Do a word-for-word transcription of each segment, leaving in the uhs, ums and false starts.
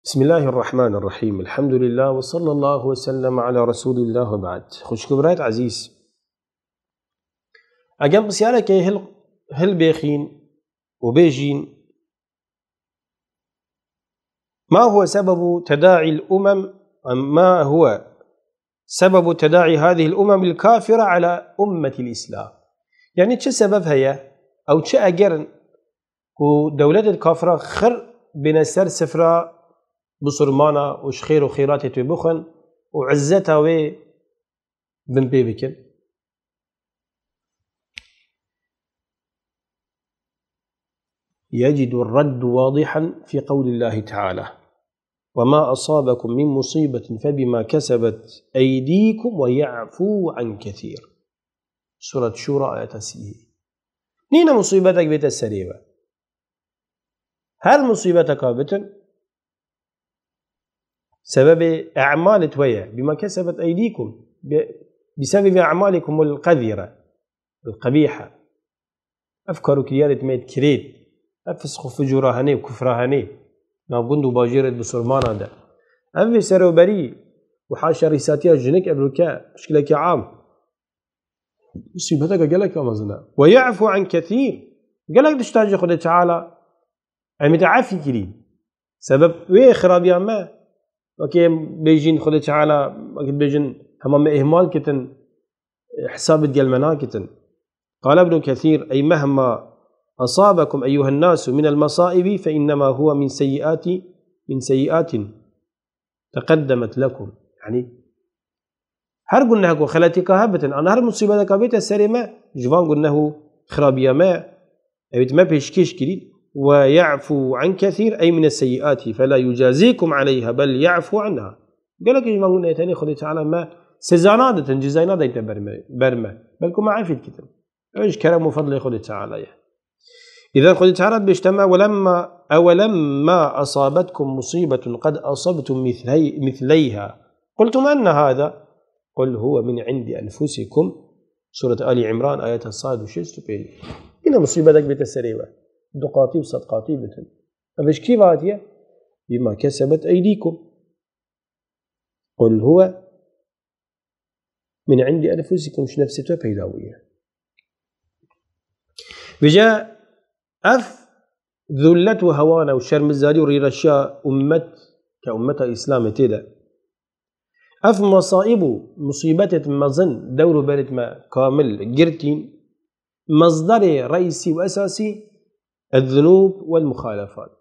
بسم الله الرحمن الرحيم. الحمد لله وصلى الله وسلم على رسول الله وبعد. Xwişk û birayet ezîz. Eger pisyareke hil, hilbêxîn û bêjîn, ما هو سبب تداعي الأمم، ما هو سبب تداعي هذه الأمم الكافرة على أمة الإسلام؟ Yani çi sebeb heye? Ew çi eger in ku dewletê kafira xir bêne ser sifra bisurmana û ji xêr û xêratê wê bixwin û izzeta wê binpê bikin? يجد الرد واضحا في قول الله تعالى: وما أصابكم من مصيبة فبما كسبت أيديكم ويعفو عن كثير. Suret Şûra, ayeta sî. Nîne musîbetek bête serê we. Her musîbeteka bitin, sebebê e'malê we ye. بما كسبت أيديكم. Bi, بسبب أعمالكم القذرة، القبيحة. Ev kar û kiryarê me kirêt. Ev fisq û fucûra henê û kufra henê. Nav gund û bajêrê bisurmana de. Ev vê seroberî û haşa rîsatiya jinik evroke pişkileke am. Musîbeteke gelek mezin e. ويعفو عن كثير. Gelek tiştan jî Xwedê Teala em ê te efî kirî. Sebeb wê xirabiya me, wekî em bêjîn Xwedê Teala, wekî bêjin hema me ihmal kitin, hesabê digel me nakitin. قال ابن كثير: أي مهما أصابكم أيها الناس من المصائب فإنما هو من سيئات، من سيئات تقدمت لكم. Yani, her gunehek û xeletîka hebitin, an her musîbeteka bête serê me, ji van guneh û xirabiya me, ew ê me pêşkêş kirî, ويعفو عن كثير، أي من السيئات، فلا يجازيكم عليها، بل يعفو عنها. Gelek ji van gunehê tenê Xwedê Teala me seza naditin, cezayê nadayte ber me, ber me. Belku me efî dikitin. Ew ji kerem û fedlê Xwedê Teala ye. Îden Xwedê Teala dibêjte me, ولما، أولما أصابتكم مصيبة قد أصبتم مثلي-، مثليها قلتم أنى هذا، قل هو من عند أنفسكم. Suret Ali Imran, ayeta sed û şêst û pênc. Yine musîbetek bête serê we. Du qatî û sed qatî bitin. Ev ji kî ve hatiye? بما كسبت أيديكم. قل هو من عند أنفسكم، ji nefsê te peyda bûye. Vêce ev zullet û hewana û şermizarî û rîreşiya ummet, ke ummeta Îslamê tê de. Ev mesaîb û musîbetêt mezin dewr û berêt me kamil girtîn, mezderê reîsî û esasî الذنوب والمخالفات.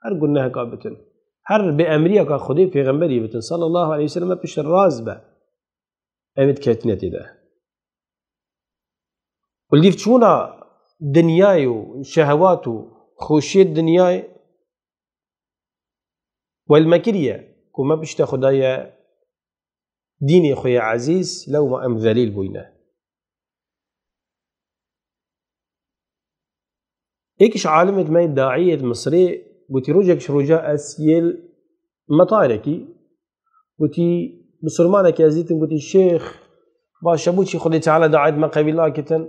Her guneheka bitin, her bêemriyeka Xwedê pêxemberî bitin, sallallahu aleyhi ve sellem, pişt rast be, em ê diketine tê de. Û li dîv çûna dinyayê û şehewat û xweşiyê dinyayê, wel me kiriye ku me pişta Xwedayê dînê xwe yê ezîz, lewma em zelîl bûyne. Êk ji alimêt me daiyêt Misirê gotî, rojek ji roja ez yê li metarekî, gotî, bisurmanekî ez dîtim, gotî, Şêx, baş e, boçî Xwedê Teala daiyêt me qebîl nakitin?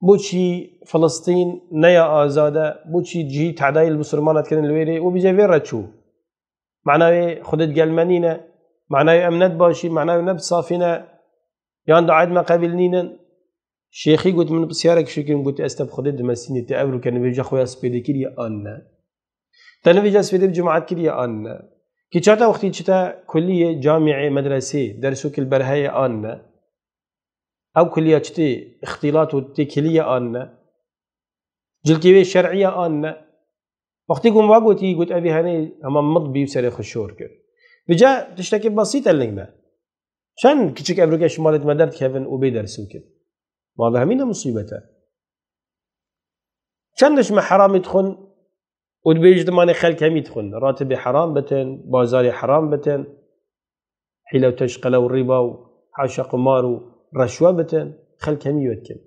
Boçî Filistîn neya azad e? Boçî cihî tedayî li bisurmana dikirin li wê rê? Û bîje vê re çû. Manayê Xwedê digel me nîne, manayê em ne di başî, manayê ne bi safî ne, yan daît me qebîl nînin. Şêxî got, min pisyarek şikir, got, ez te bi Xwedê dimesînî, te evroke nivêja xwe ya spêdê kiriye an ne? Te nivêja spêdê bi cemaat kiriye an ne? Kî çata wextî çite kuliyê, camiyê, medresê, dersokê li ber heye an ne? Ew kuliya çi tê îxtîlat û têkiliye an ne? Cilkê wê şer'iye an ne? Wextî ku min va gotî, got, evî henê hema mit bî û serê xwe şor kir. Vêca tiştekî besît e ling me. Çend kiçik evroke ji malê me derdikevin û bê dersûk in? Ma ve hemî ne musîbet e. Çend ji me heramî dixwin û dibêjin, dimanê xelk hemî dixwin. Ratibê heram bitin, bazarê heram bitin. Hîle û teşqele û rîba û haşa qumar û reşwe bitin, xelk hemî wê dikin.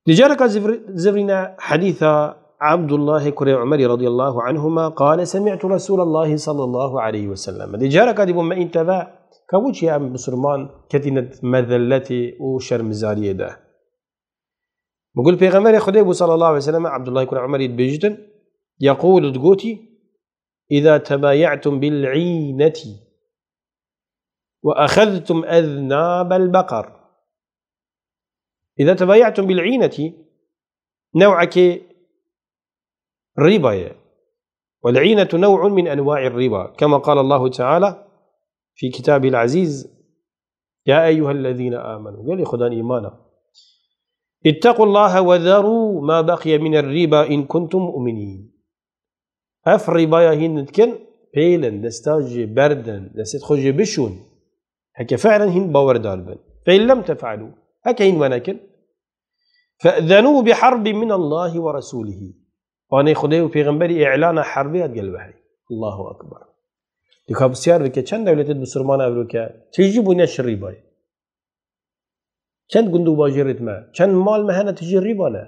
Dî careka zivr-, zivrîne hedîsa Abdullahê kurê Umerî radiyallahu anhuma, qale, semî'tu Resûlallahî sallallahu aleyhi ve sellem. Dî careka dî bû me înteve, ka boçî em bisurman ketîne mezelletê û şermizariyê de. Min got, Pêxemberê Xwedê bû sallallahu aleyhi ve sellem, Abdullahê kurê Umerî dibêjitin, يقول, digotî, إذا تبايعتم بالعينة وأخذتم أذناب البقر. إذا تبايعتم بالعينة, new'ekê rîba ye. والعينة نوع من أنواع الربا، كما قال الله تعالى في كتابه العزيز: يا أيها الذين آمنوا, gelê Xudan îmana, اتقوا الله وذروا ما بقي من الربا إن كنتم مؤمنين. Ev rîbaya hîn dikin, pêlin, desta jê berdin, destê xwe jê bişûn. Heke fi'len hîn bawerdar bin. فإن لم تفعلوا, heke hîn we nekin, فأذنوا بحرب من الله ورسوله. Anê Xwedê û Pêxemberî îlana herbê ya digel we hey. Allahu Ekber. Dika pisyar bike, çend dewletê bisurmana evroke, tijî bûne şirî bay. Çend gund û bajêrê me, çend mal me hene tijî rîba ne.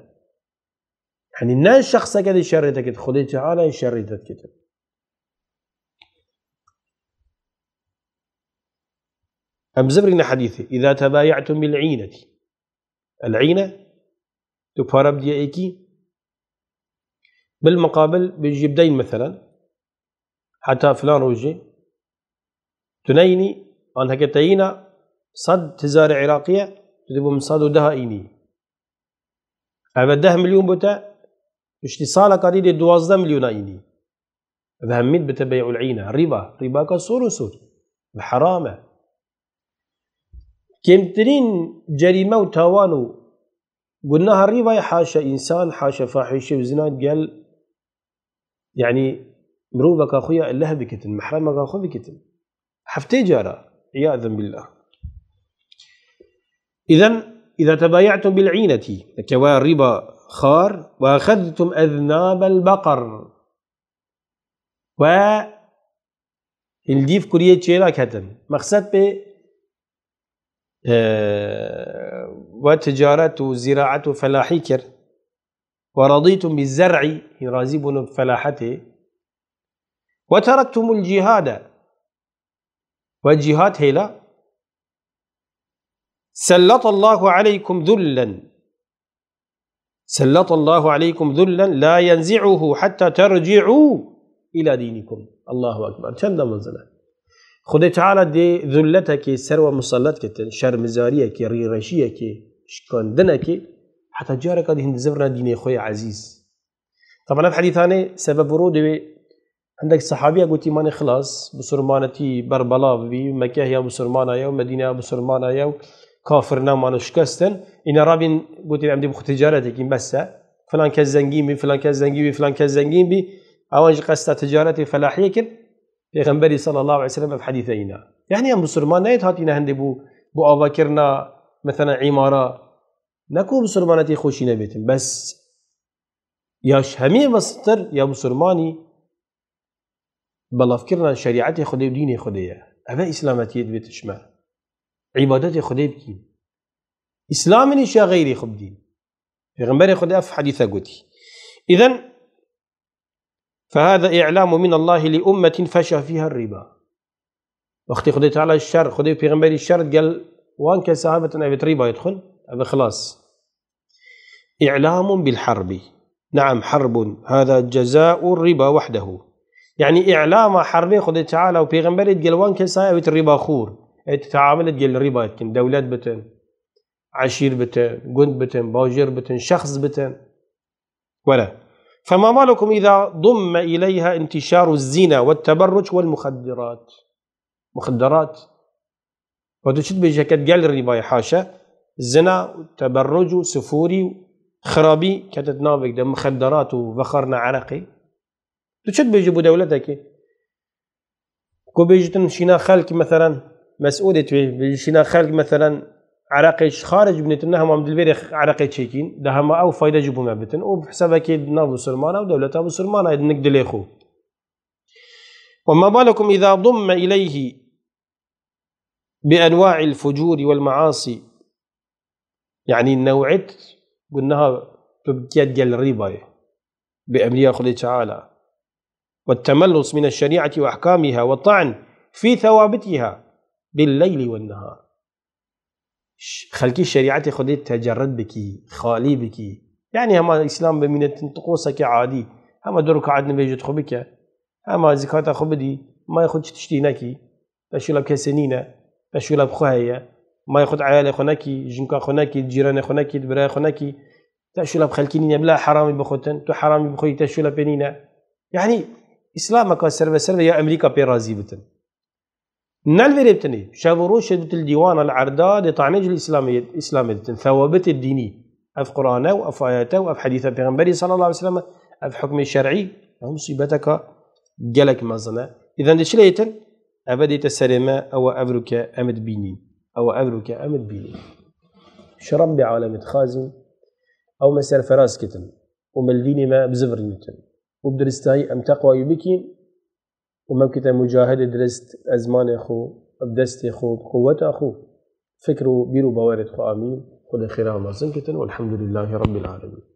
Yanî ne şexseke dê şerê te kit, Xwedê Teala yê şerê te dikit. Em zivrîne hedîsê. إذا تبايعتم بالعينة. العينة, tu para bidiye êkî, bil muqabil bi jî bideyn, meselen, heta filan rojê, tu neyînî, an heke te yîna sed tizarê Iraqî ye, tu dê bo min sed û deh înî. Eve deh milyon bo te, piştî saleka dî dê duwazdeh milyona înî. Ev hemî dibite bey'ul îne, rîba, rîbaka sor û sor. Ev heram e. Kêmtirîn cerîme û tawan û gunaha rîbayê, haşa însan, haşa fahîşe û zina gel, yanî miroveka xwe ya leh bikitin, mehremeka xwe bikitin. Heftê cara, îyazem billah. إذن إذا تبايعتم بالعينة, heke we rîba xwar, وأخذتم أذناب البقر, we hîn li dîv kuriyê çêla ketin. Mexsed pê, e, we ticaret û ziraet û felahî kir. ورضيتم بالزرع, hîn razî bûn bi felahetê. وتركتم الجهاد, we cîhad hêla. سلط الله عليكم ذلا, سلط الله عليكم ذلا لا ينزعه حتى ترجعوا إلى دينكم. Allahu Ekber. Çend mezin e. Xwedê Teala dê zulletekê ser we musellet kitin, şermizariyekê, rîreşiyekê, şikandinekê, heta careka dî hîn dizivirine dînê xwe yê ezîz. Taban ev hedîsanê sebeb û ro dê wê hindek sehabiya gotî, manê xilas, bisurmanetî berbelav bî, Mekeh ya bisurmana ye û Medîne ya bisurmana ye û kafir nemano, şikestin. Îne rabîn gotî, em dê bi xwe ticaretekîn, bes e. Filan kes zengîn bî, filan kes zengîn bî, filan kes zengîn bî. Ewan jî qesta ticaretê, felahiyê kir. Pêxemberî sallallahu aleyhi ve sellem ev hedîse îna. Yanî em bisurman neyê hatîne hindê bû, bû avakirina, meselen, îmara. Ne ku bisurmanetî xweşî nebêtin, bes ya ji hemî mestir ya bisurmanî belavkirina şerîetê Xwedê û dînê Xwedê ye. Ev e îslametiyê divê tişme. Îbadetê Xwedê bikîn. Îslamê nîşa xeyrê xwe bidîn. Pêxemberê Xwedê ev hedîse gotî. Îden فهذا إعلام من الله لأمة فشى فيها الربا. Wextê Xwedê Teala şer, Xwedê û Pêxemberî şer digel wan kesa hevetin evêt rîbayê dixwin, ev xilas. إعلام بالحرب. نعم، حرب. هذا جزاء الربا وحده. Yanî îlama herbê Xwedê Teala û Pêxemberê digel wan kesa evêt rîbaxûr. Evêt teamilê digel rîbayê dikin. Dewlet bitin, eşîr bitin, gund bitin, bajêr bitin, şexs bitin. Were. فما بالكم إذا ضم إليها انتشار الزنا والتبرج والمخدرات. Muxedderat. Ve tu çi dibêjî heke digel rîbayê, haşa? Zina, teberruc û sifûrî û xirabî ketit navek de, muxedderat û vexwarina ereqê. Tu çi dibêjî bo dewletekê? Ku bêjîtin şîna xelk, meselen, mesûlê tu bêjî şîna xelk, meselen, ereqê ji xaric binêtin, ne hema em dilbêrê ereqê çêkîn, de hema ew fayde jî bo me bitin. Û hesabekê di nav bisurmana û dewleta bisurmana ye, dinik dilê xwe. وما بالكم إذا ضم إليه بأنواع الفجور والمعاصي. Yanî new'et gunaha tu bikî digel rîbayê, bêemriya Xwedê Teala. والتملص من الشريعة وأحكامها والطعن في ثوابتها بالليل والنهار. Ş-, xelkî şerîetê Xwedê tecerrid bikî, xalî bikî. Yanî hema Îslam bimîne tin tiqosekê adî. Hema du rekaet nivêjê xwe bike. Hema zekata xwe bidî. Mayê xwe çi tiştî nekî. Te şûla bi kesê nîne. Te şûla bi xwe heye. Mayê xwe di eyalê xwe nekî, jinka xwe nekî, di cîranê xwe nekî, di birayê xwe nekî. Te şûla bi xelkî nîne. Bila heramî bixwetin. Tu heramî bixweyî, te şûla pê nîne. Yanî, Îslameka serbeserbe ya Amerîka pê razî bitin. Ne li vêrê bitinê. Şev û roj şêt bitil dîwana li erda dê tanê ji Îslamê, Îslamê ditin. Thewabitê dînî. Ev Qur'ane û ev ayete û ev hedîse Pêxemberî sallallahu aleyhi ve sellem, ev hukmê şer'î, ev musîbeteka gelek mezin e. Îden dê çi lê yetin? Eve dê te serê me, ew e evroke em dibînîn. Ew e evroke em dibînîn. Ji Rebbê alemê dixwazîn, ew me serferaz kitin û me li dînê me bizivirînitin. Û bi diristahî em teqwayî bikîn, û me bikite mucahidê dirist, ezmanê xwe, bi destê xwe, bi quweta xwe, fikr û bîr û bawerê xwe amîn. Xwedê xêra mezin kitin. Welhamdulillahî Rabbil Alemin.